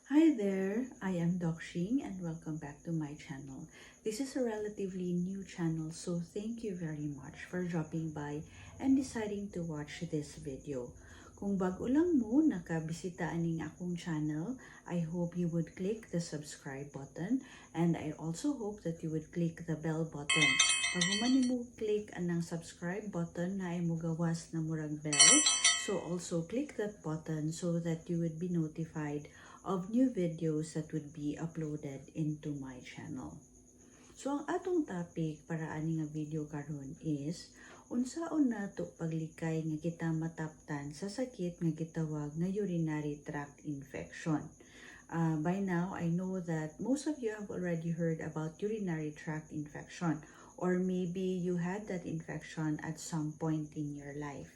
Hi there, I am Doc Shing and welcome back to my channel. This is a relatively new channel, so thank you very much for dropping by and deciding to watch this video. Kung bago lang mo nakabisita aning akong channel, I hope you would click the subscribe button and I also hope that you would click the bell button. Pag human mo click anang subscribe button, naay mugawas na murag bell, so also click that button so that you would be notified of new videos that would be uploaded into my channel. So ang atong topic para ani nga video karon is unsaon nato paglikay nga kita mataptan sa sakit nga gitawag nga urinary tract infection. By now, I know that most of you have already heard about urinary tract infection, or maybe you had that infection at some point in your life.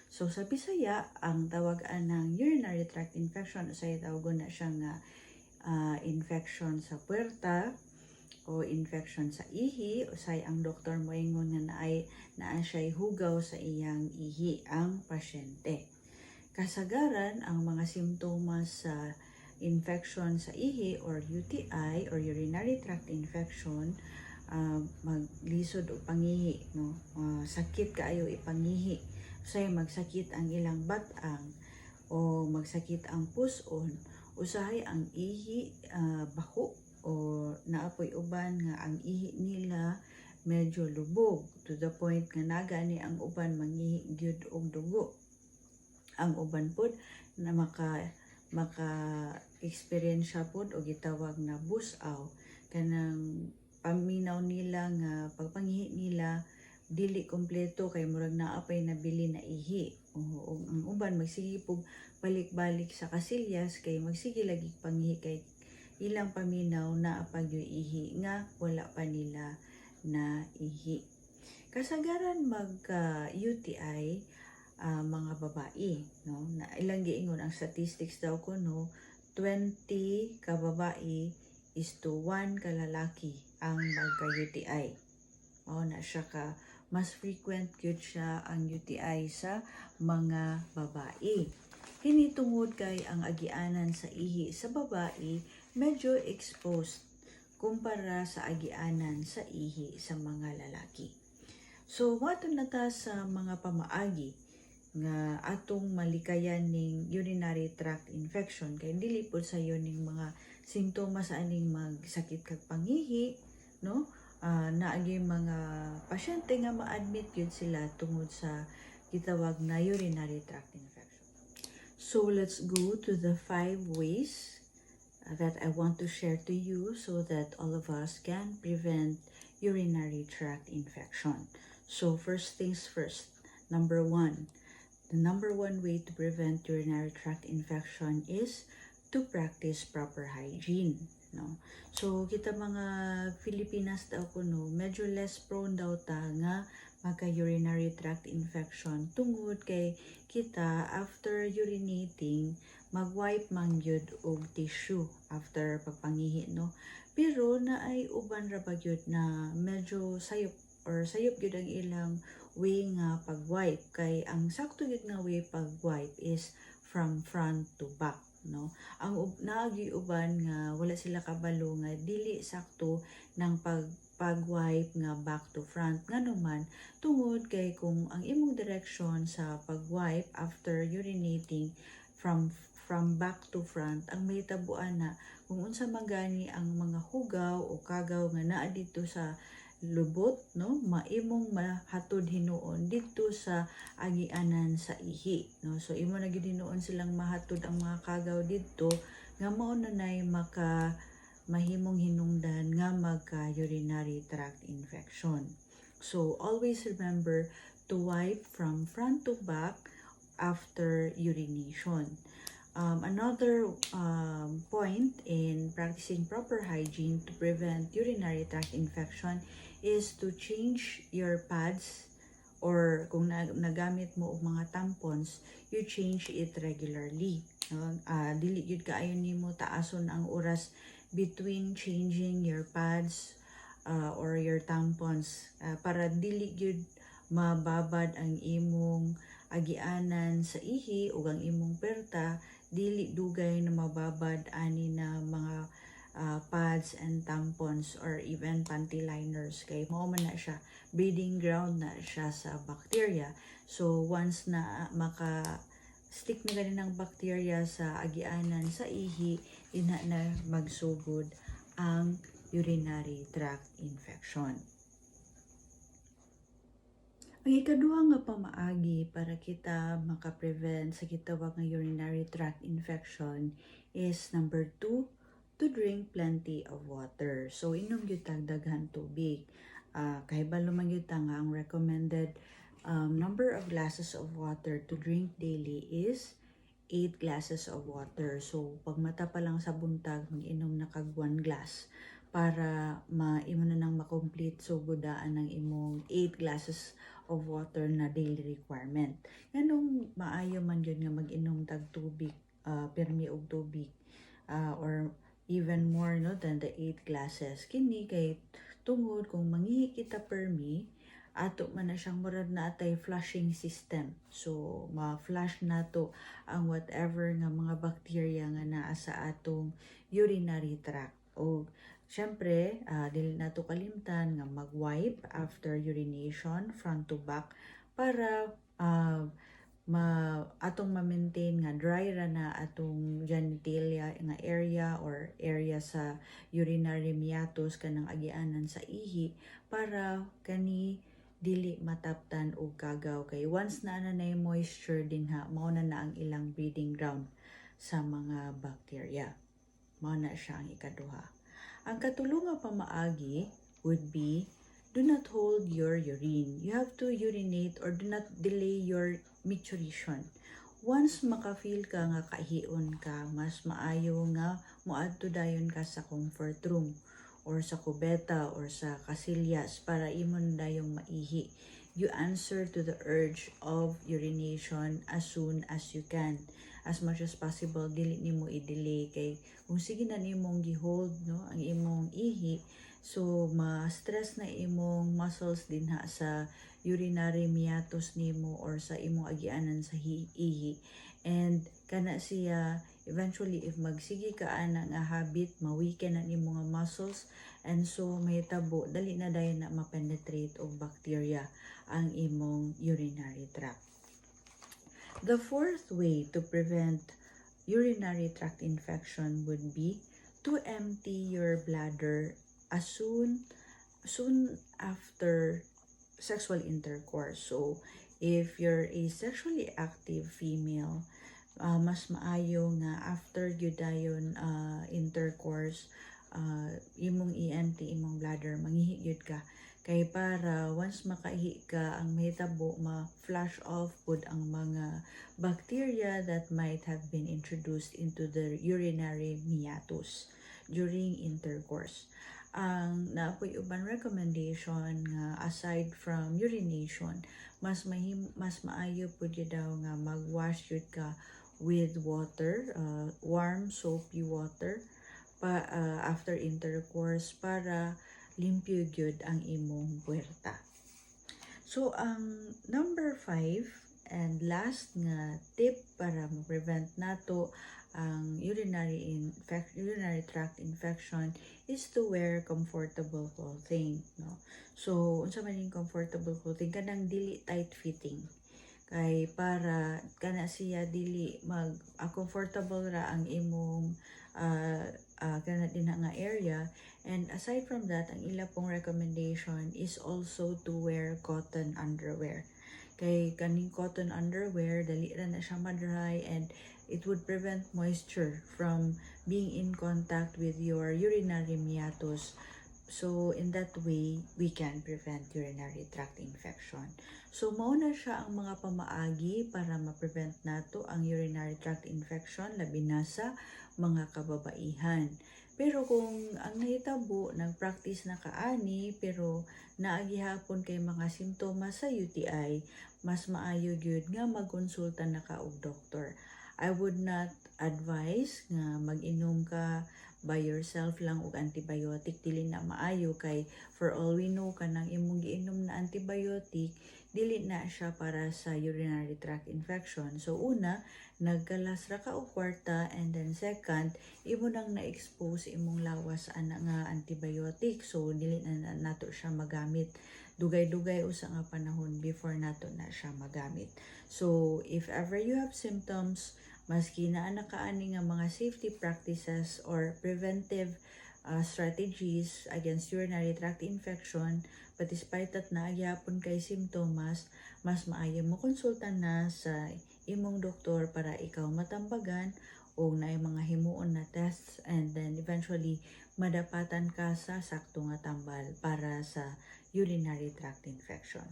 So sa Bisaya, ang tawag anang urinary tract infection, usahay tawagon na siya nga infection sa puwerta o infection sa ihi. Usahay ang doktor moingon nga naay naa siya'y hugaw sa iyang ihi ang pasyente. Kasagaran, ang mga simptomas sa infection sa ihi or UTI or urinary tract infection, maglisod og pangihi, no? Sakit kaayo ipangihi. Usahay magsakit ang ilang bat-ang o magsakit ang puson. Usahay ang ihi baho o naa poy uban nga ang ihi nila medyo lubog to the point nga nagani ang uban mangihi gyud og dugo. Ang uban pod na maka maka experience pod og gitawag na busaw, kanang paminaw nila nga pagpangihi nila dili kompleto kay murag naa pay nabilin na ihi. O, ug ang uban magsige pug balik-balik sa kasilyas kay magsige lagi pangihi kay ilang paminaw naa pa gyuy ihi nga wala pa nila na ihi. Kasagaran magka UTI mga babae, no? Na ilang giingon ang statistics daw kuno, 20 ka babae is to 1 ka lalaki ang magka UTI. Mao na siya ka mas frequent gyud siya ang UTI sa mga babae. Kini tungod kay ang agianan sa ihi sa babae medyo exposed kumpara sa agianan sa ihi sa mga lalaki. So, moadto na ta sa mga pamaagi nga atong malikayan ning urinary tract infection kay dili pud sayo ning mga simptomas aning magsakit kag pangihi, no? Naa gyuy mga pasyente nga ma-admit gyud sila tungod sa gitawag na urinary tract infection. So let's go to the five ways that I want to share to you so that all of us can prevent urinary tract infection. So first things first, number one, the number one way to prevent urinary tract infection is to practice proper hygiene, no? So kita mga Filipinas daw kuno, medyo less prone daw ta nga magka urinary tract infection tungod kay kita after urinating mag-wipe man gyud og tissue after pagpangihi, no? Pero naay uban ra ba gyud na medyo sayop or sayop gyud ang ilang way nga pag-wipe, kay ang sakto gyud nga way pag-wipe is from front to back, no? Ang naa gyuy uban nga wala sila kabalo nga dili sakto ng pag-wipe nga back to front. Ngano man? Tungod kay kung ang imong direction sa pag-wipe after urinating from back to front, ang mahitabuan na kung unsa man gani ang mga hugaw o kagaw nga naa didto sa lubot, no, maimong mahatod hinuon didto sa agianan sa ihi, no? So imo na gyud hinuon silang mahatod ang mga kagaw didto nga mao na nay maka mahimong hinungdan nga magka urinary tract infection. So always remember to wipe from front to back after urination. Another point in practicing proper hygiene to prevent urinary tract infection is to change your pads or kung nagamit mo og mga tampons, you change it regularly. No? Dili gyud kaayo nimo taason ang oras between changing your pads or your tampons para dili gyud mababad ang imong agianan sa ihi ug ang imong perta dili dugay na mababad ani na mga pads and tampons or even panty liners kay mao man na siya, breeding ground na siya sa bacteria. So once na maka stick na gani ng bacteria sa agianan sa ihi, dinha na magsugod ang urinary tract infection. Ang ikaduha nga pamaagi para kita maka-prevent sa gitawag nga urinary tract infection is number 2, to drink plenty of water. So inom gyud tag daghan tubig. Kahibalo man gyud ta nga ang recommended number of glasses of water to drink daily is 8 glasses of water. So pag mata pa lang sa buntag, mag-inom na kag 1 glass para maimo na nang makomplete sugod daan ang imong 8 glasses of water na daily requirement. Nganong maayo man gyud nga mag-inom tag tubig, pirmi og tubig, or even more, no, than the 8 glasses? Kini kay tungod kung mangihi kita permi, ato man na siyang murag naa tay flushing system. So ma-flush nato ang whatever nga mga bacteria nga naa sa atong urinary tract. O syempre, dili nato kalimtan nga mag-wipe after urination, front to back, para ma atong ma-maintain nga dry ra na atong genitalia nga area or area sa urinary meatus, kanang agianan sa ihi, para kani dili mataptan og kagaw, kay once na na moisture dinha, mao na na ang ilang breeding ground sa mga bacteria. Mao na siya ang ikaduha. Ang katulo nga pamaagi would be do not hold your urine. You have to urinate or do not delay your micturition. Once maka-feel ka nga kahion ka, mas maayo nga moadto dayon ka sa comfort room or sa kubeta or sa kasilyas para imo na dayong maihi. You answer to the urge of urination as soon as you can. As much as possible, dili nimo i-delay kay kung sige na nimong gihold, no, ang imong ihi, so ma-stress na imong muscles dinha sa urinary meatus nimo or sa imong agianan sa ihi. And kana siya, eventually, if magsige ka ana nga habit, ma-weaken na nimo nga muscles and so mahitabo dali na dayon na ma-penetrate og bacteria ang imong urinary tract. The fourth way to prevent urinary tract infection would be to empty your bladder as soon soon after sexual intercourse. So, if you're a sexually active female, mas maayo nga after gyud dayon intercourse, imong i-empty imong bladder, mangihi gyud ka. Kay para once makaihi ka, ang mahitabo, ma-flush off pud ang mga bacteria that might have been introduced into the urinary meatus during intercourse. Ang naa poy uban recommendation nga aside from urination, mas maayo pud gyud daw nga mag-wash jud ka with water, warm soapy water pa after intercourse para limpyo gyud ang imong puwerta. So ang number 5 and last nga tip para ma-prevent nato ang urinary tract infection is to wear comfortable clothing, no? So unsa man ning comfortable clothing? Kanang dili tight fitting kay para kana siya dili mag comfortable ra ang imong kana dinha nga area. And aside from that, ang ila pong recommendation is also to wear cotton underwear kay kaning cotton underwear, dali ra na siya ma-dry and it would prevent moisture from being in contact with your urinary meatus. So in that way, we can prevent urinary tract infection. So mao na siya ang mga pamaagi para ma-prevent nato ang urinary tract infection, labi na sa mga kababaihan. Pero kung ang nahitabo, nag-practice na kaani pero naa gihapon kay mga simptomas sa UTI, mas maayo gyud nga magkonsulta na ka og doktor. I would not advise nga mag-inom ka by yourself lang og antibiotic. Dili na maayo kay for all we know, kanang imong giinom na antibiotic, Dili na siya para sa urinary tract infection. So una, naggalas ra ka og kwarta, and then second, imo nang na-expose imong lawas ana nga antibiotic. So dili na nato siya magamit, dugay-dugay usa nga panahon before nato na siya magamit. So if ever you have symptoms, maski naa na ka ani nga mga safety practices or preventive strategies against urinary tract infection, but despite that naa gyapon kay simptomas, mas maayo mo konsulta na sa imong doktor para ikaw matambagan o naay mga himuon na tests and then eventually madapatan ka sa sakto nga tambal para sa urinary tract infection.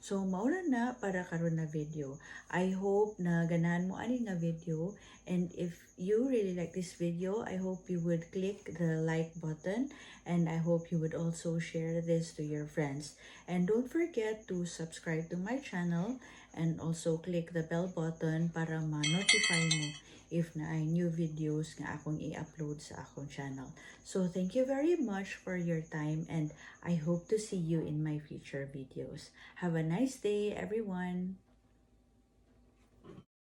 So mao ra na para karon na video. I hope na ganahan mo ani nga video, and if you really like this video, I hope you would click the like button and I hope you would also share this to your friends. And don't forget to subscribe to my channel and also click the bell button para ma-notify mo if naay new videos nga akong i-upload sa akong channel. So thank you very much for your time and I hope to see you in my future videos. Have a nice day, everyone!